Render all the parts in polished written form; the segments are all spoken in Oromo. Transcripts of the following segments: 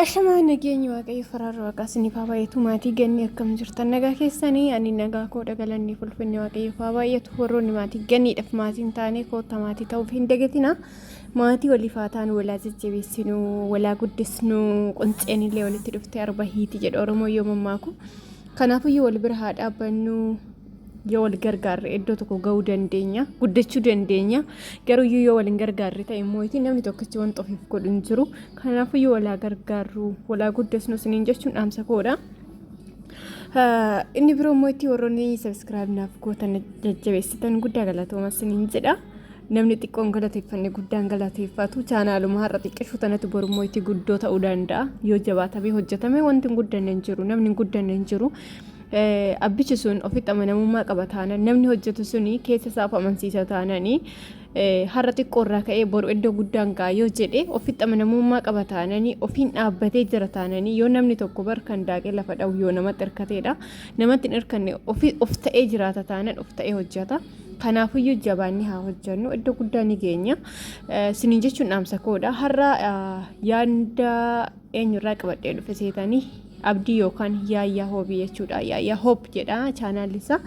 Ashamaa nageenyi Waaqayyo faraarra waaqaa isiniif haa baay'atu. Maatii ganni akkam jirtan? Nagaa keessanii? Ani nagaa koodha, galanni fi ulfinni Waaqayyoof haa baay'atu. Warroonni maatii ganniidhaaf maatii hin taane koottaa maatii ta'uuf hin dagatina. Maatii waliif haa taanu, walaa jajjabeessinu, walaa guddisnu. Qunceen illee walitti dhuftee arba hiiti jedha Oromoo yoo mammaaku. Kanaafuyyuu wal bira haa dhaabbannu. Yoo wal gargaarre iddoo tokko ga'uu dandeenya, guddachuu dandeenya. Garuuyyuu yoo wal hin gargaarre ta'e immoo namni tokkichi wanta ofiif godhu hin jiru. Kanaafuyyuu walaa gargaarru, walaa guddisnu isiniin jechuun dhaamsa koodha. Inni biroo immoo itti warroonni sabiskiraayib naaf gootan, jajjabeessitan, guddaa galatooma isiniin jedha. Namni xiqqoon galateeffanne guddaan galateeffatu. Chaanaaluma har'a xiqqishuu tanatu borummoo itti guddoo ta'uu danda'a. Yoo jabaatamee hojjetame wanti hin guddanne hin jiru, namni hin guddanne hin jiru. Abbichi sun ofitti amanamummaa qaba taanan, namni hojjetu suni keessa isaa of amansiisa taananii, har'a xiqqoo irraa ka'ee boru iddoo guddaan ga'a yoo jedhe, ofitti amanamummaa qaba taananii, ofiin dhaabbatee jira taananii, yoo namni tokko bar kan daaqee lafa dha'u yoo namatti hirkateedha. Namatti hin hirkanne, of ta'ee jiraata taanan, of ta'ee hojjeta. Kanaafuyyuu jabaanni haa hojjennu, iddoo guddaa ni geenya siniin jechuun dhaamsa koodha. Har'a yaada eenyurraa qabadhee dhufe seetanii? Abdii yookaan Yaayyaa Hoobii jechuudha. Yaayyaa Hoop jedha chaanaalli isaa.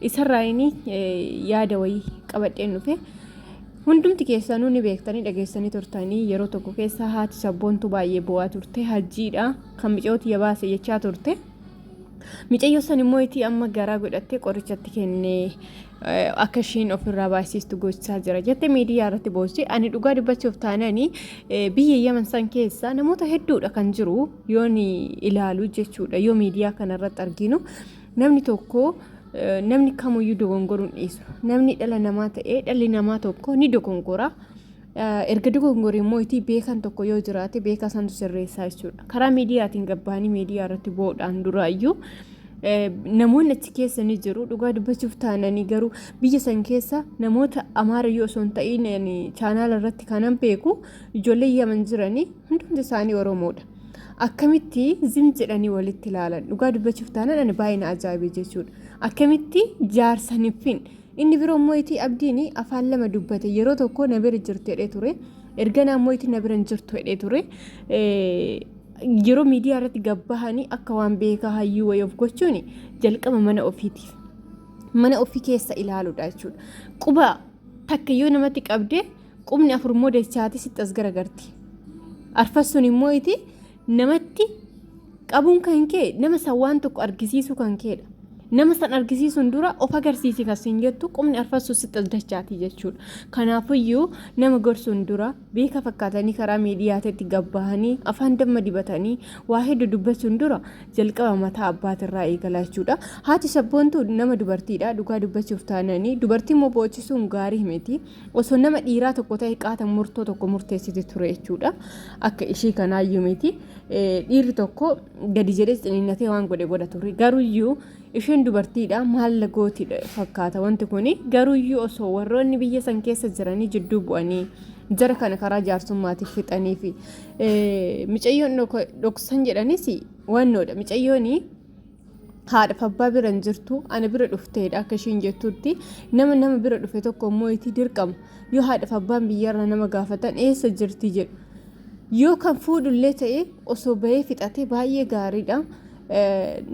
Isarraa inni yaada wayii qabadheen dhufe. Hundumti keessanuu ni beektanii, dhageessanii turtanii, yeroo tokko keessa haati Sabboontu baay'ee bo'aa turte, hajjiidha kan micooti yabaase jechaa turte. Micayyoo san immoo itti amma garaa godhattee qorichatti kennee akka ishiin ofirraa baasistu gochaa jira jette miidiyaa irratti boossi. Ani dhugaa dubbachuuf taanani biyya Yaman san keessa namoota hedduudha kan jiru yoon ilaalu jechuudha. Yoo miidiyaa kana irratti arginu, namni tokko, namni kamuyyuu dogongoruun dhiisu. Namni dhala namaa ta'ee, dhalli namaa tokko ni dogongora. Erga dogongore immoo itti beekan tokko yoo jiraate, beekaa santu sirreessaa jechuudha. Karaa miidiyaatiin gabbaanii miidiyaa irratti bo'uudhaan duraayyuu namoonni achi keessa ni jiru. Dhugaa dubbachuuf taananii garuu biyya san keessa namoota Amaarayyuu osoo hin ta'iin, chaanaala irratti kanan beeku ijoollee Yaman jiranii hundumti isaanii Oromoodha. Akkamitti zim jedhanii walitti ilaalan? Dhugaa dubbachuuf taanaan ani baay'ee na ajaa'ibe jechuudha. Akkamitti jaarsan hin fin? Inni biroo immoo itti Abdiin afaan lama dubbate. Yeroo tokko na bira jirtu jedhee ture. Erganaa immoo itti na bira hin jirtu jedhee ture. Yeroo miidiyaa irratti gabbahanii akka waan beekaa hayyuu wayii of gochuun jalqaba mana ofiitiif. Mana ofii keessa ilaaluudha jechuudha. Quba takka yoo namatti qabde, qubni afur immoo dachaati sitti as garagarti. Arfassuun immoo iti namatti qabuun kan kee nama san waan tokko argisiisuu kan keedha. Nama san argisiisuun dura of agarsiisi kan siin jettu qubni arfassuu sitti as dachaati jechuudha. Kanaafuyyuu nama gorsuun dura beeka fakkaatanii karaa miidiyaatiitti gabbahanii afaan damma dibatanii waa hedduu dubbachuun dura jalqaba mataa abbaatirraa eegala jechuudha. Haati Sabboontuu nama dubartiidha. Dhugaa dubbachuuf taananii dubartii immoo boochisuun gaarii miti. Osoo nama dhiiraa tokko ta'e qaata murtoo tokko murteessiti ture jechuudha. Akka ishii kanaayyuu miti. Dhiirri tokko gadi jedhee ciniinnatee waan godhe godha ture. Garuuyyuu isheen dubartiidha, maal gootidha fakkaata wanti kuni. Garuuyyuu osoo warroonni biyya san keessa jiranii jidduu bu'anii jara kana karaa jaarsummaatiif fixanii fi micayyoon dhoksan jedhanis wannoodha. Micayyoon haadha abbaa bira hin jirtu, ana bira dhufteedha akka ishiin jettutti. Nama nama bira dhufe tokko immoo itti dirqama yoo haadha abbaan biyyarra nama gaafatan eessa jirti jedhu. Yoo kan fuudhullee ta'e osoo bahee fixate baay'ee gaariidha.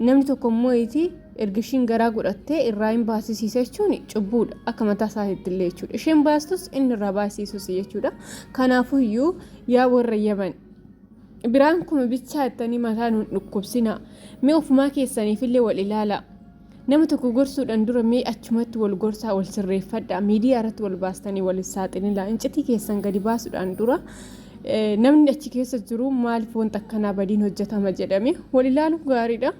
Namni tokko immoo itti erga ishiin garaa godhattee irraa hin baasisiisa jechuun cubbuudha, akka mataa isaatiitti illee jechuudha. Isheen baastus inni irraa baasisiisus jechuudha. Kanaafuyyuu yaa warra Yaman, biraan kuma bichaa jettanii mataa nun dhukkubsina. Mee ofumaa keessaniifillee wal ilaalaa. Nama tokko gorsuudhaan dura mee achumatti wal gorsaa, wal sirreeffadhaa. Miidiyaa irratti wal baastanii wal hin saaxililaa. Incitii keessan gadi baasuudhaan dura namni achi keessa jiru maaliif wanta akkanaa badiin hojjetama jedhame wal ilaaluun gaariidha.